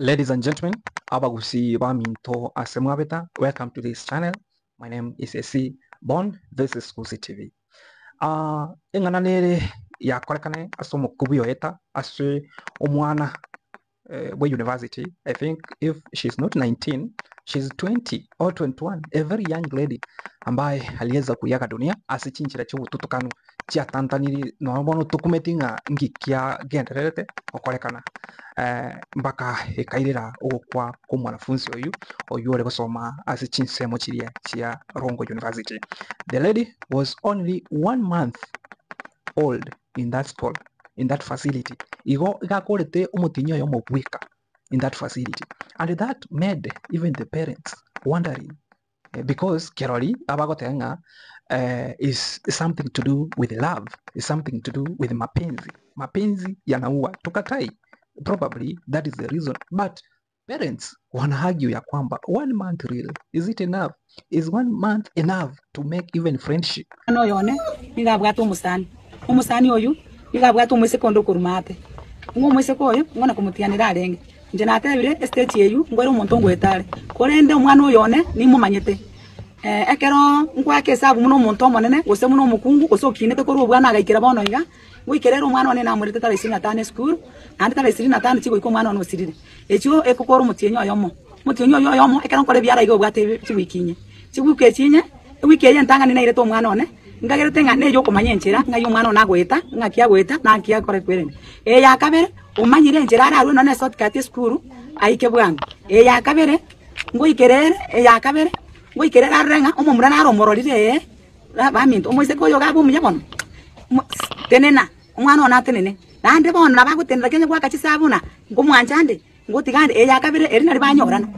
Ladies and gentlemen, abagusi baminto ase mwabeta, welcome to this channel. My name is AC Bon, this is Gusii TV. Eng'ana nere yakorekane ase omokubi oeta ase omwana bwe university. I think if she's not 19, she's 20 or 21, a very young lady ambaye aliweza kuiaga dunia ase chinchera chi'obotutukanu chiatantaniri nonya bono tokumeti ng'a ngikia gendererete gokorekana mpaka ekairera ogokwa kwa omwanafunzi oyu oyu ore gosoma ase chinsemo chiria chia Rongo University. The lady was only 1 month old in that school, in that facility. Igo igakorete omotinyi oyomo bweka in that facility, and that made even the parents wondering, because kerori abagoteba ng'a is something to do with love, is something to do with mapenzi. Mapenzi yanaua, tukatai, probably that is the reason, but parents wana argue ya kwamba 1 month, real, is it enough? Is 1 month enough to make even friendship? Omwana oyo one nigo abwate omosani, omosani oyo nigo abwate omoiseke onde okoruma ate, ng'a omoiseke oyo ng'ona komotianera arenge. Inche natebire estage eywo ngwere omonto ngoeta are, korende omwana oyo one nimomanyete. Ekero nkoaka esabu buna omonto omonene gose buna omokungu gose okinete korwa obwana agaikera bono iga, goikera ere omwana one namorete tarehe 25 esukuru, naende tarehe 25 chigoika omwana one osirire. Echio egokora omotienyi oyomo, omotienyi oyo oyomo ekero nkora ebiara iga obwate chiwiki inye. Chiwiki echi inye, ewiki eye entang'ani nairete omwana one, nkagerete ng'a neye okomanya enchera ng'ai omwana one agoeta, ng'aki agoeta, naki akore kwerende. Eye ya kabere, omanyire enchera ararwe nonye na eshortcut esukuru, aike bwango. Eye ya kabere, ngoikera ere, eye ya kabere, ngoikera ere arore ng'a omomura nare omororire ee, baminto, omoiseke oyo iga abe omuya bono, tenena, omwana one atenene. Naende bono nabo agotenena kenya goaka chisabu na nkomwancha nde, ngotiga nde, eye ya kabere eri nari banyorana,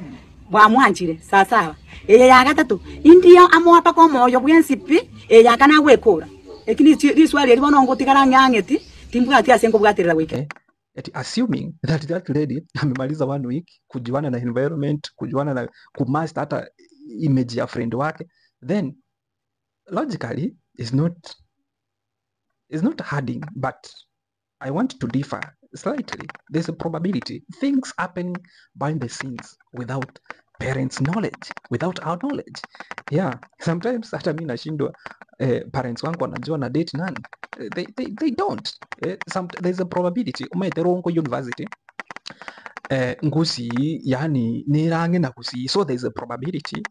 bwamwanchire sawasawa. Eye ya gatato, indio amoa mpaka omoyo bwensi pi, eye ya kane agwekora. Eki riswali eri bono ngotigara ng'ang'eti, timbwati ase nkobwaterera goika. Eti assuming that that lady amemaliza one week kujuana na environment, kujuana na kumaster hata image ya friend wake, then logically is not harding, but I want to differ slightly. There's a probability things happen behind the scenes without parents' knowledge, without our knowledge. Yeah, sometimes hata mi nashindwa parents wangu wanajua na date nani. They don't. There's a probability umaete Rongo University ngusi yani nirange na kusi, so there's a probability,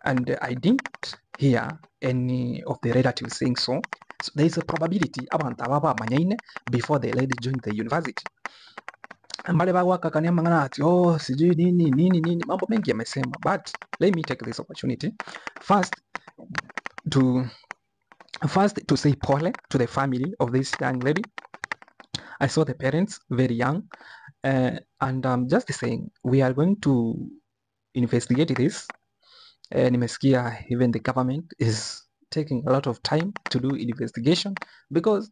and I didn't hear any of the relatives saying so. So there is a probability abantu aba bamanyaine before the lady joined the university. Mbale bagwakakania mang'ana ati oh sijui nini nini nini, mambo mengi yamesema, but let me take this opportunity first to say pole to the family of this young lady. I saw the parents very young, and I'm just saying we are going to investigate this. Nimesikia even the government is taking a lot of time to do investigation because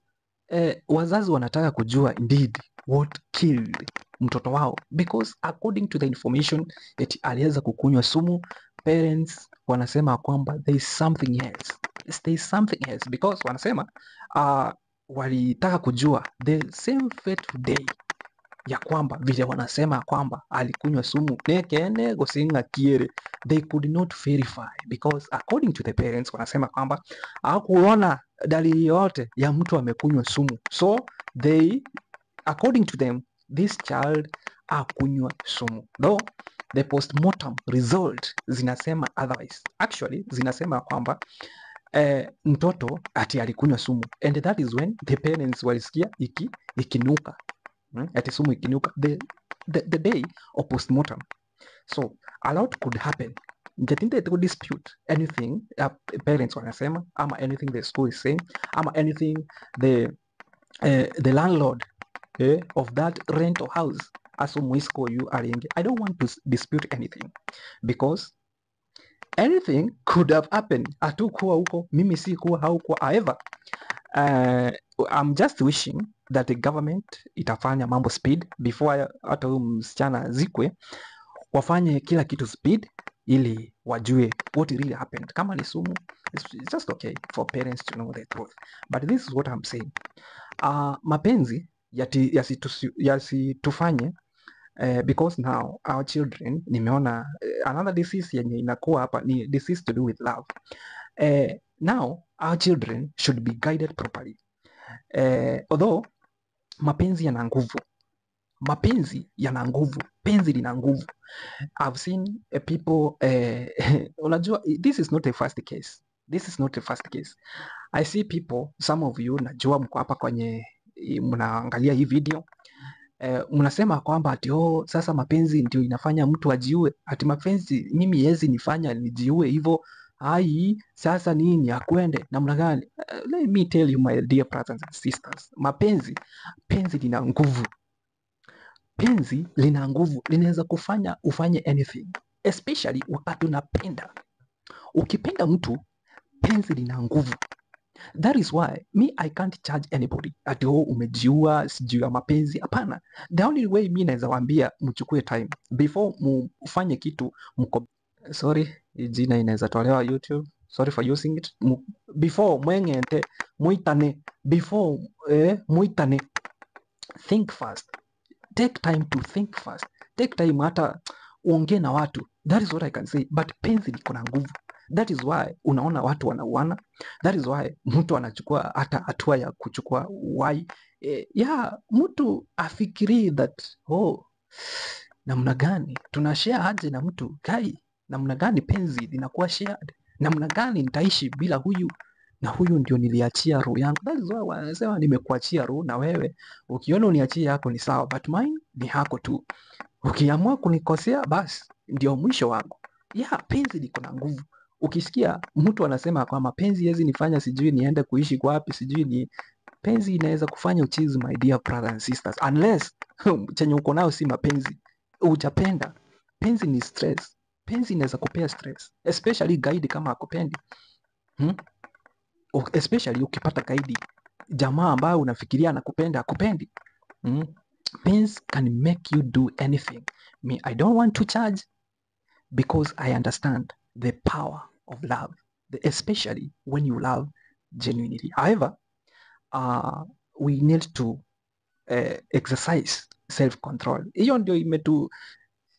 wazazi wanataka kujua indeed what killed mtoto wao, because according to the information eti aliweza kukunywa sumu. Parents wanasema kwamba there is something else, there is something else, because wanasema walitaka kujua the same fateful day ya kwamba vile wanasema kwamba alikunywa sumu nekene gosinga kiere, they could not verify because according to the parents wanasema kwamba hakuona dalili yoyote ya mtu amekunywa sumu. So they, according to them, this child akunywa sumu, though the postmortem result zinasema otherwise. Actually zinasema kwamba mtoto ati alikunywa sumu, and that is when the parents walisikia ikinuka, Ati sumu ikinuka the day of postmortem. So a lot could happen. Ngetinte to dispute anything parents wanasema ama anything the school is saying ama anything the landlord of that rental house aso mwisiko yu aringe. I don't want to dispute anything because anything could have happened. Hatukuwa huko, mimi sikuwa, haukuwa. However, I'm just wishing that the government itafanya mambo speed before hata huyu msichana zikwe, wafanye kila kitu speed ili wajue what really happened. Kama ni sumu, it's just okay for parents to know the truth. But this is what I'm saying. Mapenzi yasitufanye Because now our children, nimeona another disease yenye inakuwa hapa ni disease to do with love. Now our children should be guided properly. Although mapenzi yana nguvu, mapenzi yana nguvu, penzi lina nguvu. I've seen people, unajua this is not a first case. This is not a first case. I see people, some of you najua mko hapa kwenye mnaangalia hii video, mnasema kwamba ati oh, sasa mapenzi ndio inafanya mtu ajiue, ati mapenzi mimi yezi nifanya nijiue hivyo, ai sasa nini akwende namna gani? Let me tell you my dear brothers and sisters, mapenzi, penzi lina nguvu, penzi lina nguvu, linaweza kufanya ufanye anything, especially wakati unapenda. Ukipenda mtu, penzi lina nguvu. That is why me, I can't charge anybody ati oh, umejiua sijui ya mapenzi. Hapana, the only way mi naweza waambia mchukue time before mufanye kitu mko, sorry, hii jina inaweza tolewa YouTube, sorry for using it. Before mweng'ente muitane, before muitane, think first, take time to think first, take time hata uongee na watu. That is what I can say, but penzi liko na nguvu. That is why unaona watu wanauana. That is why mtu anachukua hata hatua ya kuchukua uhai. Yeah, mtu afikirii that oh, namna gani tunashare aje na mtu kai, namna gani penzi linakuwa shared, namna gani nitaishi bila huyu na huyu ndio niliachia roho yangu. That is why wanasema nimekuachia roho, na wewe ukiona uniachie yako ni sawa, but mine ni hako tu. Ukiamua kunikosea basi ndio mwisho wangu. Yeah, penzi liko na nguvu. Ukisikia mtu anasema kwamba penzi haiwezi nifanya sijui niende kuishi wapi, sijui ni penzi inaweza kufanya uchizi, my dear brothers and sisters, unless chenye uko nayo si mapenzi, hujapenda. Penzi ni stress. Penzi inaweza kupea stress, especially gaidi kama akupendi. Especially ukipata gaidi jamaa ambayo unafikiria anakupenda akupendi. Penzi can make you do anything. Me, I don't want to charge because I understand the power of love, especially when you love genuinely. However, we need to exercise self-control. Hiyo ndio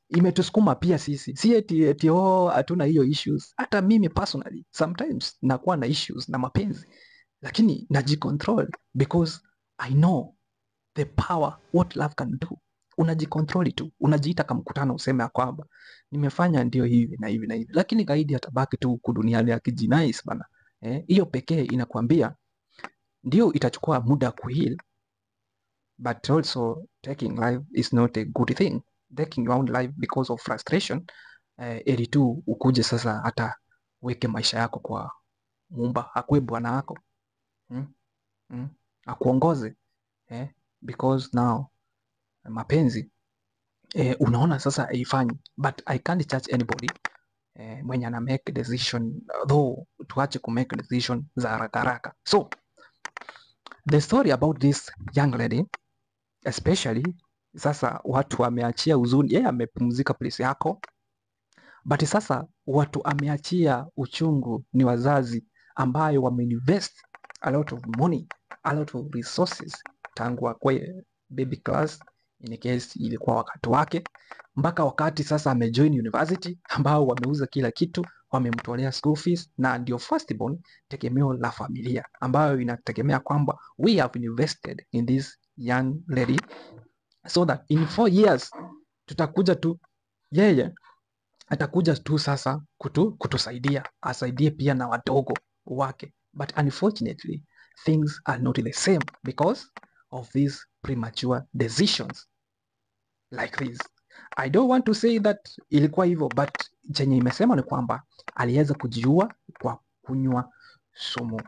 imetusukuma pia sisi, si eti eti oh, hatuna hiyo issues. Hata mimi personally sometimes nakuwa na issues na mapenzi, lakini najicontrol because I know the power what love can do. Unajicontrol tu, unajiita kama mkutano useme ya kwamba nimefanya ndio hivi na hivi na hivi, lakini gaidi atabaki tu huku duniani akijinais bana. Hiyo pekee inakuambia ndio itachukua muda kuheal, but also taking life is not a good thing. Taking your own life because of frustration, eri tu ukuje sasa hata weke maisha yako kwa Muumba, akuwe bwana wako, Akuongoze, because now mapenzi, unaona sasa haifanyi, but I can't judge anybody mwenye ana make decision, though tuache ku make decision za haraka haraka. So the story about this young lady, especially sasa watu wameachia huzuni, yeye amepumzika place yako, but sasa watu ameachia uchungu ni wazazi ambayo wameinvest a lot of money, a lot of resources tangu akwe baby class, in case ilikuwa wakati wake, mpaka wakati sasa amejoin university, ambao wameuza kila kitu, wamemtolea school fees, na ndio firstborn, tegemeo la familia, ambayo inategemea kwamba we have invested in this young lady so that in 4 years tutakuja tu, yeye atakuja tu sasa kutusaidia, asaidie pia na wadogo wake. But unfortunately things are not the same because of these premature decisions like this. I don't want to say that ilikuwa hivyo, but chenye imesema ni kwamba aliweza kujiua kwa kunywa sumu.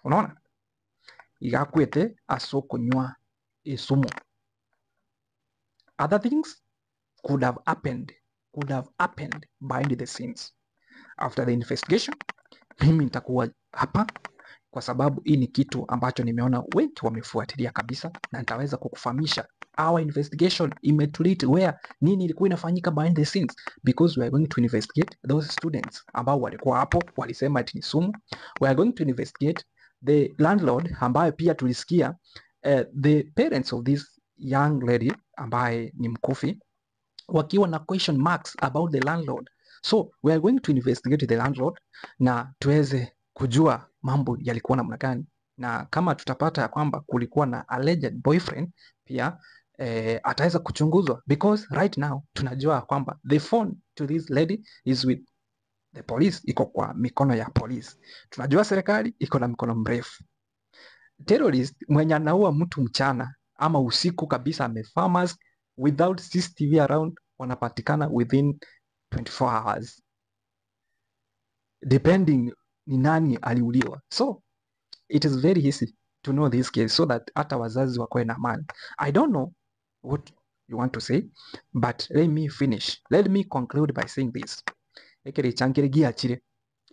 Unaona? Igakwete aso kunywa sumu. Other things could have happened behind the scenes. After the investigation, mimi nitakuwa hapa kwa sababu hii ni kitu ambacho nimeona wengi wamefuatilia kabisa, na nitaweza kukufahamisha our investigation imetulead where, nini ilikuwa inafanyika behind the scenes, because we are going to investigate those students ambao walikuwa hapo walisema ati ni sumu. We are going to investigate the landlord ambayo pia tulisikia, the parents of this young lady ambaye ni mkufi, wakiwa na question marks about the landlord. So we are going to investigate the landlord na tuweze kujua mambo yalikuwa namna gani, na kama tutapata ya kwamba kulikuwa na alleged boyfriend pia ataweza kuchunguzwa, because right now tunajua kwamba the phone to this lady is with the police, iko kwa mikono ya police. Tunajua serikali iko na mikono mrefu. Terrorist mwenye anaua mtu mchana ama usiku kabisa amevaa mask without CCTV around, wanapatikana within 24 hours depending ni nani aliuliwa. So it is very easy to know this case so that hata wazazi wakoe na amani. I don't know what you want to say, but let me finish. Let me conclude by saying this. Ekere chankere giachire,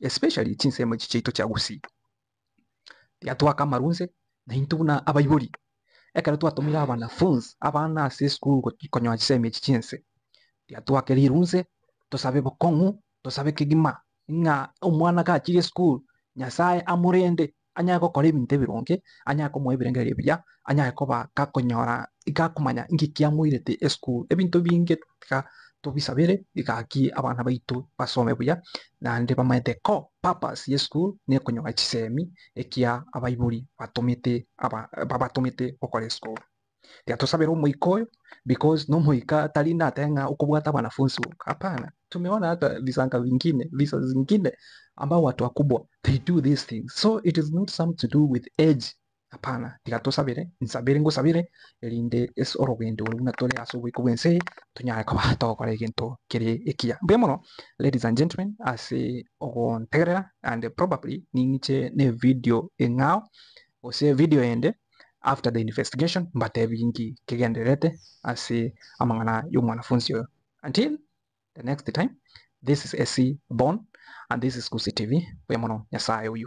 especially chinsemo echi chiaito chia Gusii. Tiga twaka amarunse na intwe buna abaibori. Ekero twatomire abanafunzi abana ase esukuru konyoa chisemi echi chiense, tiga twake rirunse tosabe bokong'u tosabe kegima ng'a omwana gachire esukuru Nyasaye amorende anyare gokora ebinto ebironge, anyare komoa ebirengererio ebiya, anyare koba gakonyora gakomanya inki kiamoirete esukuru. Ebinto binge tiga tobisabere igaki abana baito basome buya naende bamaete ko purpose ya esukuru na ekonyora chisemi ekia abaibori batomete aba babatomete gokora esukuru. Tiga tosabere omoika oyo because na omoika tari natebe ng'a okobwata abanafunzi boka, hapana. Tumeona hata visanga vingine, visa zingine ambao watu wakubwa they do these things, so it is not something to do with age, hapana. Tiga tosabere, nsabere ngosabere erinde ase orogendo oro buna tore ase oboiko bwa ense eye tonyare koba togokora egento kere ekiya. Mbuya mono ladies and gentlemen ase ogontegerera, and probably ning'iche na evideo eng'ao gose evideo ende after the investigation mbatebi inki kegendererete ase amang'ana ya omwanafunzi oyo. Until the next time, this is SC Bon and this is Gusii TV. Mbuya mono, Nyasaye oywe.